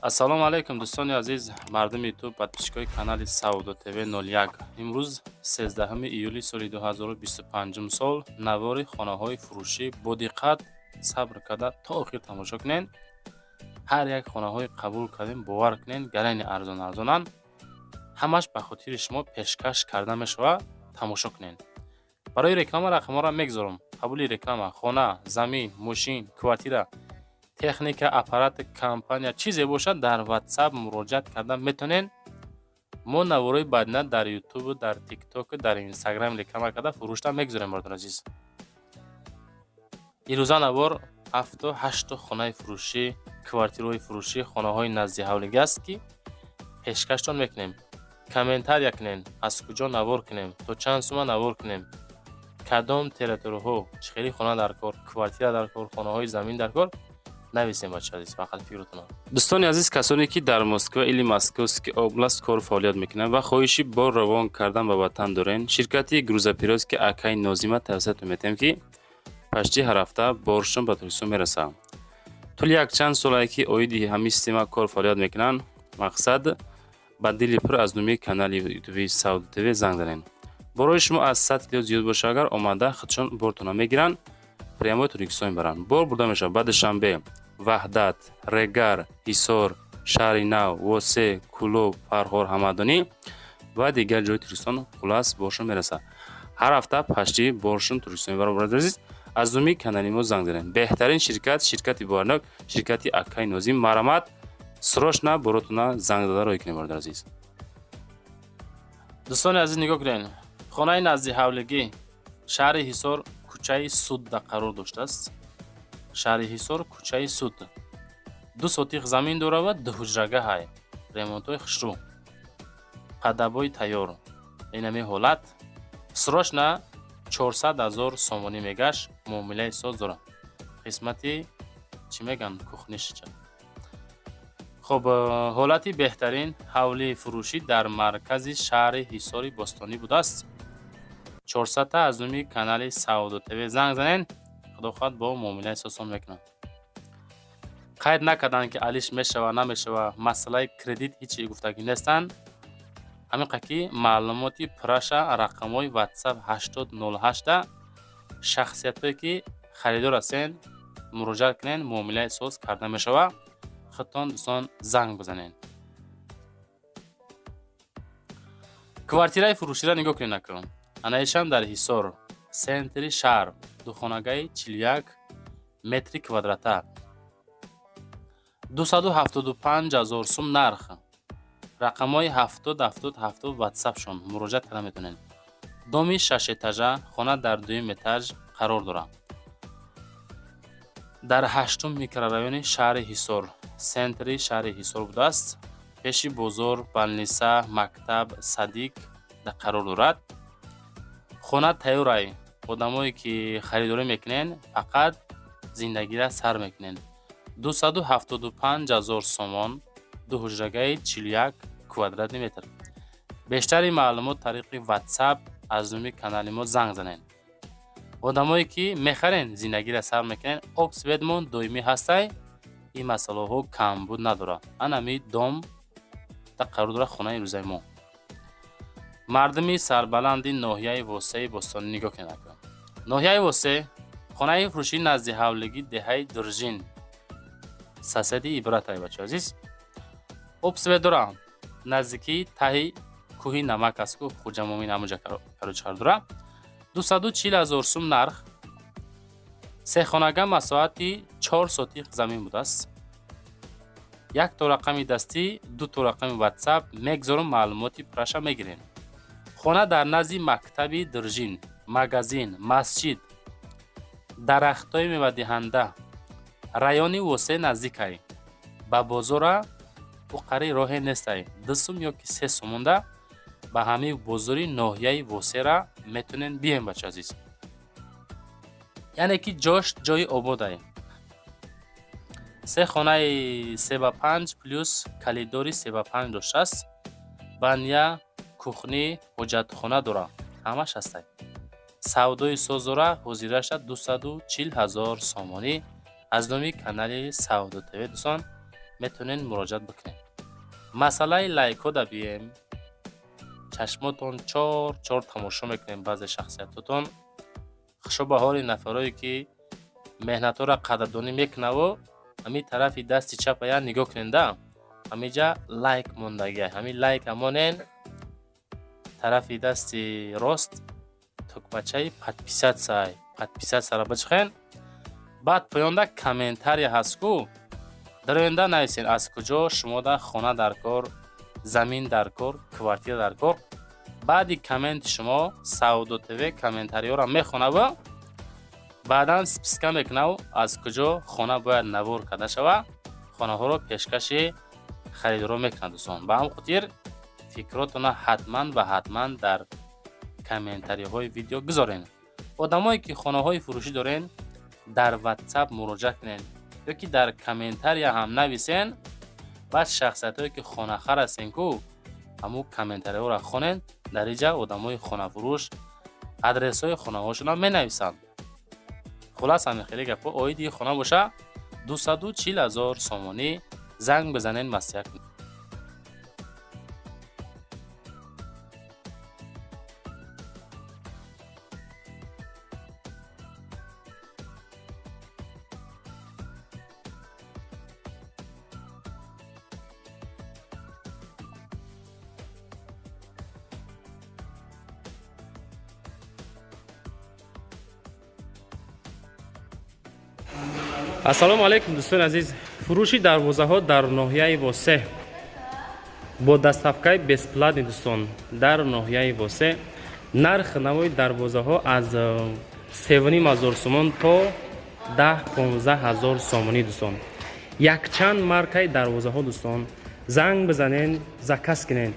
Ассалому алайкум, дӯстони азиз, мардуми Ютуб, подписчикои канали Савдо ТВ 01. Имрӯз, 13 июли соли 2025 сол, навори хонаҳои фурӯшӣ. Бо диққат, сабр карда то охир тамошо кунед. Ҳар як хонаҳои қабул кардем, бовар кунед, гарани арзон арзонанд. Ҳамаш ба хотири шумо пешкаш карда мешавад. Тамошо кунед. Барои реклама рақамҳоро мегузорам. Қабули реклама, хона, замин, мошин, квартира, техника, аппарати компания, чизе бошад, дар Ватсап муроҷиат карда метавонед. Мо наворои баъдина дар Ютубу, дар Тиктоку, дар Инстаграм реклама карда, фурӯшта мегузорем. Бародари азиз, ирӯза навор ҳафту ҳашту хонаи фурӯшӣ, квартираҳои фурӯшӣ, хонаҳои назди ҳавлигӣ аст, ки пешкаштон мекунем. Комментария кунед, аз куҷо навор кунем, то чанд сума навор кунем, кадом территорияҳо, чӣ хели хона дар кор, квартира дар кор, хонаҳои замин дар кор, нависем, бача азиз, фақат фикротона. Дӯстони азиз, касоне ки дар Москва или Московский область кору фаъолият мекунанд ва хоҳиши бор равон кардан ба ватан дорен, ширкати грузоперевозки акай Нозима тавсиятон метиҳем, ки почти ҳар ҳафта боршон ба Тоҷикистон мерасад. Тӯли якчанд солае ки оиди ҳамин система кор фаъолият мекунанд. Мақсад, ба дили пур аз номи канали Ютуби Савдо ТВ занг занед. Борои шумо аз 100 кило зиёд боша агар, омада худшон бортона мегиранд, прямой Тоҷикистон мебаранд. Бор бурда мешавад ба Душанбе, Ваҳдат, Регар, Ҳисор, Шаҳри Нав, Восе, Кӯлоб, Фархор, Ҳамадонӣ ва дигар ҷои Тоҷикистон. Хулас, боршон мерасад. Ҳар ҳафта почти боршон Тоҷикистон мебарад. Бародари азиз, аз номи канали мо занг занед. Беҳтарин ширкат, ширкати боварнок, ширкати акай Нозим. Марҳамат, срочно боротона занг зада роҳӣ кунед, бародари азиз. Дӯстони азиз, нигоҳ кунед: хонаи назди ҳавлигӣ шаҳри Ҳисор, кӯчаи Судда қарор доштааст. Шаҳри Ҳисор, кӯчаи Суд, 2 сотих замин дора ва дуҳуҷрагаҳай. Ремонтҳои хушрӯ, под обои тайёр. Инами ҳолат срочно 400 000 сомонӣ мегашт, муомилаи соз дорад. Қисмати чӣ мегӯянд, кухнишча. Хоб, ҳолати беҳтарин ҳавлии фурӯшӣ дар маркази шаҳри Ҳисори бостонӣ будааст. 400-та аз номи канали Савдо ТВ занг занед. Худо хоҳад, бо муомилаи сосон мекунад. Қайд накарданд, ки алиш мешава, намешава, масъалаи кредит ҳеҷ гуфтагӣ нестанд. Ҳамин ки маълумоти пурраша рақамҳои Ватсап 8008-да шахсиятҳое ки харидор ҳастен, муроҷиат кунед, муомилаи соз карда мешавад. Худтон, дӯстон, занг бизанед. Квартираи фурӯширо нигоҳ кунед накун. Анаишам дар Ҳисор, центри шаҳр, духонагаи 41 метри квадрата, 275 000 сум нарх. Рақамҳои 70 70 70 Ватсапшон, муроҷиат карда метавонед. Доми шашэтажа, хона дар дуюм этаж қарор дорад, дар ҳаштум микрорайони шаҳри Ҳисор, центри шаҳри Ҳисор будааст. Пеши бозор, больница, мактаб, садик қарор дорад. Хона тайёрай. Одамое ки харидорӣ мекунед, фақат зиндагира сар мекунед. 275 000 сомон, дуҳуҷрагаи 41 квадратный метр. Бештари маълумот тариқи Ватсап аз номи канали мо занг занед. Одамое ки мехарен, зиндагира сар мекунед. Об, светмон доимӣ ҳастай, ин масъалаҳо камбуд надорад. Анами дом да қарор дорад хонаи рӯзаи мо. Мардуми сарбаланди ноҳияи Восеи бостонӣ, нигоҳ кунед. Ноҳияи Восе, хонаи фурӯшии назди ҳавлигӣ, деҳаи Дуржин, соседи Ибратай. Бачо азиз, об, свет дорам. Наздикии таҳи кӯҳи Намак аст, ку Хуҷамомин ҳамуҷа короче қарор дорад. 240 000 сум нарх. Сехонага, масоҳати 4 сотих замин будааст. Як то рақами дастӣ, ду то рақами Ватсап мегзорум, маълумоти пурраша мегирем. Хона дар назди мактаби Дуржин, магазин, масҷид, дарахтҳои мевадиҳанда, райони Восе наздикай. Ба бозора уқари роҳе нестай, 2 сум ё ки 3 сумонда ба ҳамаи бозори ноҳияи Восера метонен бием, бачо азиз. Яъне ки ҷош ҷои ободай. Се хонаи 3 ба 5 плюс калидори 3 ба 5 доштааст. Баня, кухни, ҳоҷатхона дорад, ҳамаш ҳастай. Савдои соз дора. Ҳозираша 240 000 сомонӣ. Аз номи канали Савдо ТВ, дӯстон, Метавонед муроҷиат бикунед. Масъалаи лайкҳо да бием, чашмотон чор чор тамошо мекунем. Баъзе шахсиятотон хушо ба ҳоли нафарое, ки меҳнатҳоро қадрдонӣ мекунаву ҳамин тарафи дасти чапа я нигоҳ куненда, ҳамиҷа лайк мондагия, ҳамин лайка монен. Тарафи дасти рост тукмачаи подписаться, подписаться-ра бичихен. Баъд поёнда комментария ҳаст ку, дароянда нависен, аз куҷо шумода хона дар кор, замин дар кор, квартира дар кор. Баъди комменти шумо Савдо ТВ комментариёро мехонаву баъдан списка мекунаву аз куҷо хона бояд навор карда шава, хонаҳоро пешкаши харидоро мекунад. Дӯстон, ба ҳам хотир фикротона ҳатман ва ҳатман дар комментариҳои видео гузорен. Одамое, ки хонаҳои фурӯшӣ дорен, дар Ватсап муроҷиат кунед ё ки дар комментария ҳам нависен. Баъд шахсиятҳое, ки хонахар ҳастен ку, ҳамун комментариҳоро хонед. Дар иҷа одамои хонафурӯш адресҳои хонаҳошонам менависанд. Хулас, ҳамин хеле гапҳо. Оиди хона боша 240 000 сомонӣ, занг бизанед, маслиҳат кунед. Ассалому алайкум, дӯстони азиз! Фурӯши дарвозаҳо дар ноҳияи Восеъ бо доставкаи бесплатный. Дӯстон, дар ноҳияи Восеъ нарх навои дарвозаҳо аз 3500 сомон то 10-15 ҳазор сомонӣ. Дӯстон, якчанд маркаи дарвозаҳо. Дӯстон, занг бизанен, заказ кунен,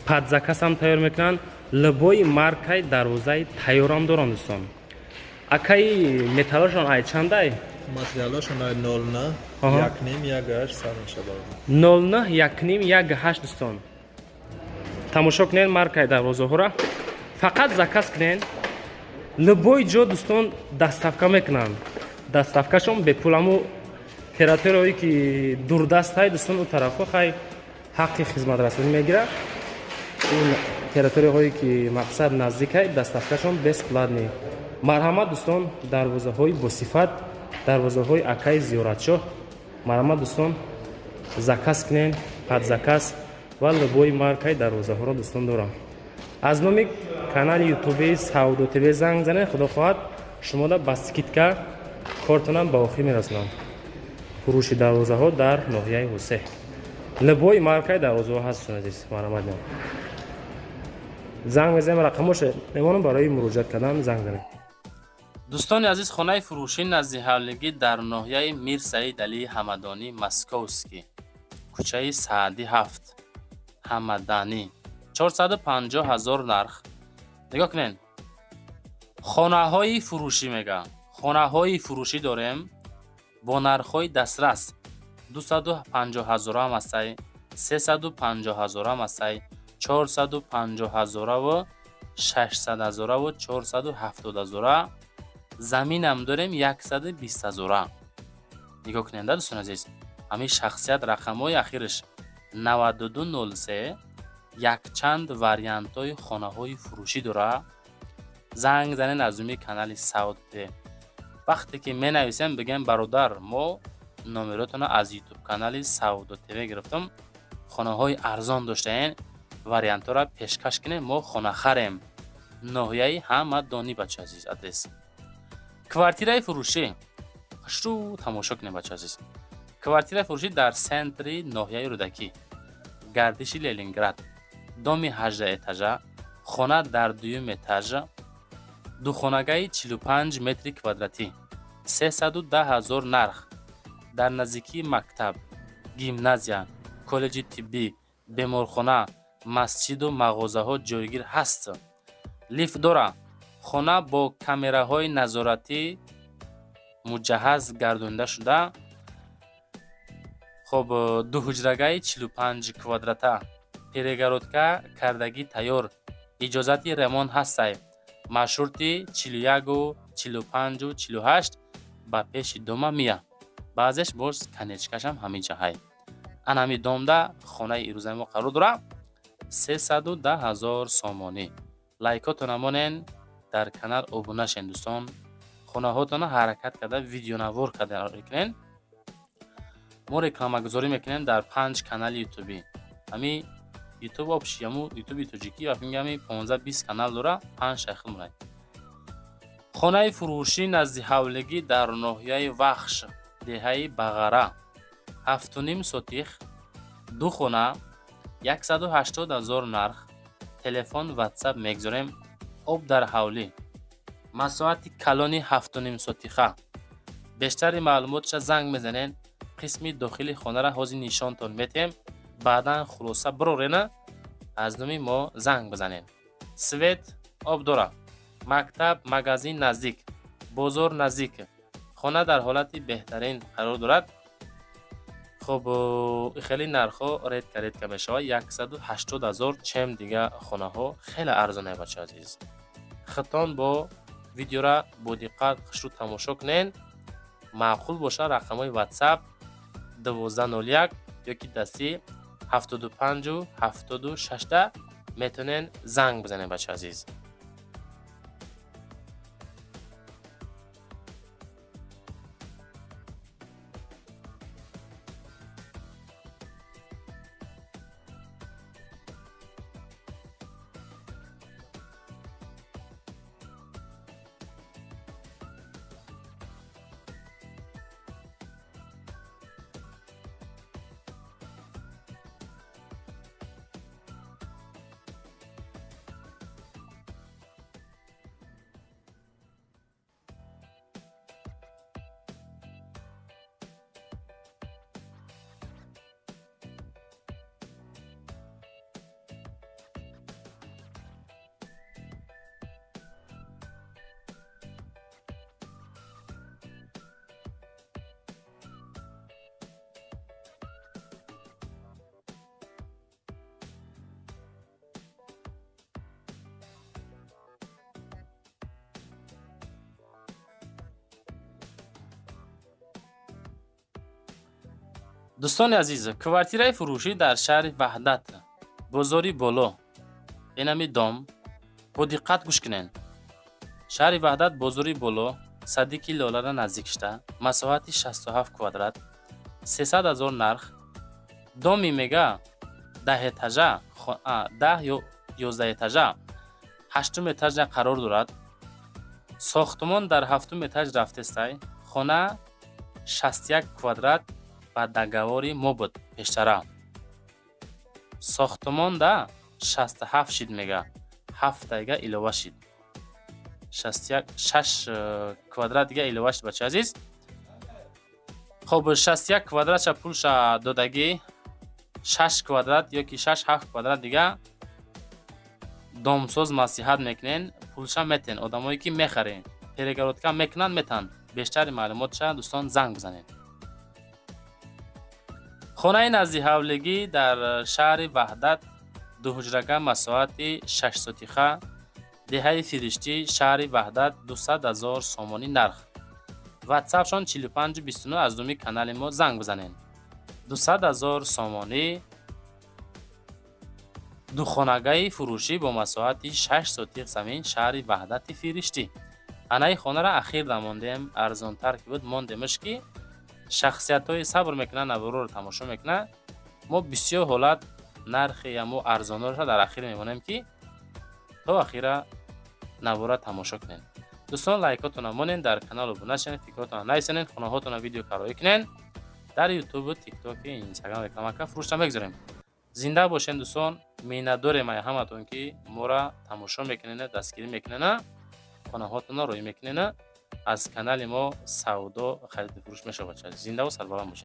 под заказам тайёр мекунанд. Любой маркаи дарвозаи тайёрам доранд. Дӯстон, акаи, металлошон ай чандай? Материалашон ай 09, 1,5, 1,8 сар мешавад. 09, 1,5, 1,8. Дӯстон, тамошо кунед маркаи дарвозаҳоро, фақат заказ кунед. Любой ҷо, дӯстон, доставка мекунанд, доставкашон бепуламу. Территорияое ки дурдастай, дӯстон, у тарафҳо хай ҳаққи хизматрасонӣ мегирад. Ин территорияҳое ки мақсад наздикай, доставкашон бесплатный. Марҳамат, дӯстон, дарвозаҳои босифат, дарвозаҳои акаи Зиёратшоҳ. Марҳамат, дӯстон, заказ кунен, под заказ ва любой маркаи дарвозаҳоро, дӯстон, дорам. Аз номи канали ютуби Савдо ТВ занг занед, худо хоҳад, шумода ба скидка кортонам ба охир мерасонам. Фурӯши дарвозаҳо дар ноҳияи Восеъ, любой маркаи дарвозаҳо ҳаст. Азиз, марҳамат, занг мезанем, рақамоша мемонам, барои муроҷиат кардан занг занед. Дӯстони азиз, хонаи фурӯшӣ назди ҳавлигӣ дар ноҳияи Мир Саид Алии Ҳамадонӣ, Московский, кӯчаи Саъдӣ 7, Ҳамаданӣ, 450 ҳазор нарх. Нигоҳ кунед, хонаҳои фурӯшӣ мега, хонаҳои фурӯшӣ дорем бо нархҳои дастрас: 250 ҳазорам ҳастай, 350 ҳазорам ҳастай, 450 ҳазораву 600 ҳазораву 470 ҳазора. Заминам дорем 120 ҳазора. Нигоҳ кунед, дӯстони азиз, ҳамин шахсият рақамҳои ахираш 9203 якчанд вариантҳои хонаҳои фурӯшӣ дора. Занг занед аз номи канали Савдо. Вақте ки менависем, бигем: «Бародар, мо номеротонро аз ютуб канали Савдо ТВ гирифтам, хонаҳои арзон доштаен, вариантҳоро пешкаш кунем, мо хонахарем». Ноҳияи Ҳамадонӣ, бача азиз, адрес. Квартираи фурӯшӣ, хушрӯ тамошо кунем, бача азиз. Квартираи фурӯшӣ дар центри ноҳияи Рӯдакӣ, гардиши Ленинград, доми 18 этажа, хона дар дуюм этажа, духонагаи 45 метри квадратӣ, 310 ҳазор нарх. Дар наздикии мактаб, гимназия, коллеҷи тиббӣ, беморхона, масҷиду мағозаҳо ҷойгир ҳаст. Лифт дора. Хона бо камераҳои назоратӣ муҷаҳҳаз гардонида шуда. Хоб, дуҳуҷрагаи 45 квадрата, перегородка кардагӣ тайёр, иҷозати ремонт ҳастай. Маршрути 41-у 45-у 48 ба пеши дома мия. Баъзеш боз конечкашам ҳамин ҷаҳай. Ана ҳами домда хонаи ирӯзаи мо қарор дорад, 310 ҳазор сомонӣ. Лайкотона монен, дар канал обуна шен, дӯстон. Хонаҳотона ҳаракат карда видеонавор карда мекунен. Мо рекламагузорӣ мекунем дар панҷ канали ютубӣ. Ҳами ютуб общий, ҳаму ютуби тоҷикӣ ами 15-20 канал дора, панҷ шайхил монад. Хонаи фурӯшӣ назди ҳавлигӣ дар ноҳияи Вахш, деҳаи Бағара, 7,5 сотих, ду хона, 180 ҳазор нарх. Телефон, ватсап мегузорем. Об дар ҳавлӣ, масоҳати калони 7,5 сотиха. Бештари маълумотша занг мезанен. Қисми дохили хонара ҳозир нишонтон метиҳем, баъдан хулоса бирорена, аз номи мо занг бизанед. Свет, об дора, мактаб, магазин наздик, бозор наздик. Хона дар ҳолати беҳтарин қарор дорад. Хуб, хеле нархҳо редко редко мешавад 180 ҳазор, чем дига хонаҳо хеле арзоне. Бача азиз, хитон бо видеора бо диққат хушрӯ тамошо кунен. Маъқул боша, рақамҳои ватсап 1201 ёки дастӣ 75 76 метавонен занг бизанед, бача азиз. Дӯстони азиз, квартираи фурӯшӣ дар шаҳри Ваҳдат, бозори Боло, инами дом, бо диққат гӯш кунед. Шаҳри Ваҳдат, бозори Боло, садики Лолара наздик шуда, масоҳати 67 квадрат, 300 ҳазор нарх. Доми мега 10 этажа, 10 ё 11 этажа, ҳаштум этажа қарор дорад. Сохтмон дар ҳафтум этаж рафтестай. Хона 61 квадрат ба договори мо буд пештара. Сохтмонда 67 шид, мега ҳафтайга илова шид, 61 шаш квадрат дига илова шид, бача азиз. Хоб, 61 квадратша пулша додагӣ, шаш квадрат ёки шаш ҳафт квадрат дига домсоз маслиҳат мекунен, пулша метен. Одамое ки мехарен, перегородка мекунанд, метанд. Бештари маълумотша, дӯстон, занг бизанед. Хонаи назди ҳавлигӣ дар шаҳри Ваҳдат, дуҳуҷрага, масоҳати 6 сотиха, деҳаи Фириштӣ, шаҳри Ваҳдат, 200 ҳазор сомонӣ нарх. Ватсапшон 45 29, аз номи канали мо занг бизанед. 200 ҳазор сомонӣ духонагаи фурӯшӣ бо масоҳати 6 сотих замин, шаҳри Ваҳдати Фириштӣ. Анаи хонара ахир дамондем, арзонтар ки буд мондемш, ки шахсиятҳои сабр мекунанд, наворро тамошо мекунанд. Мо бисёр ҳолат нархи ямо арзонро дар ахир мемонем, ки то ахира навора тамошо кунед. Дӯстон, лайкотона монед, дар канал обуна шавед, фикротона нависенед, хонаҳотона видео кароӣ кунед. Дар ютубу, тиктоки, инстаграм рекламака фурӯшта мегузорем. Зинда бошед, дӯстон. Миннатдорем ай ҳаматон, ки мора тамошо мекунена, дастгирӣ мекунена, хонаҳотона роӣ мекунена. Аз канали мо савдо, хариду фурӯш мешавад. Зиндаву сарбаланд бошед.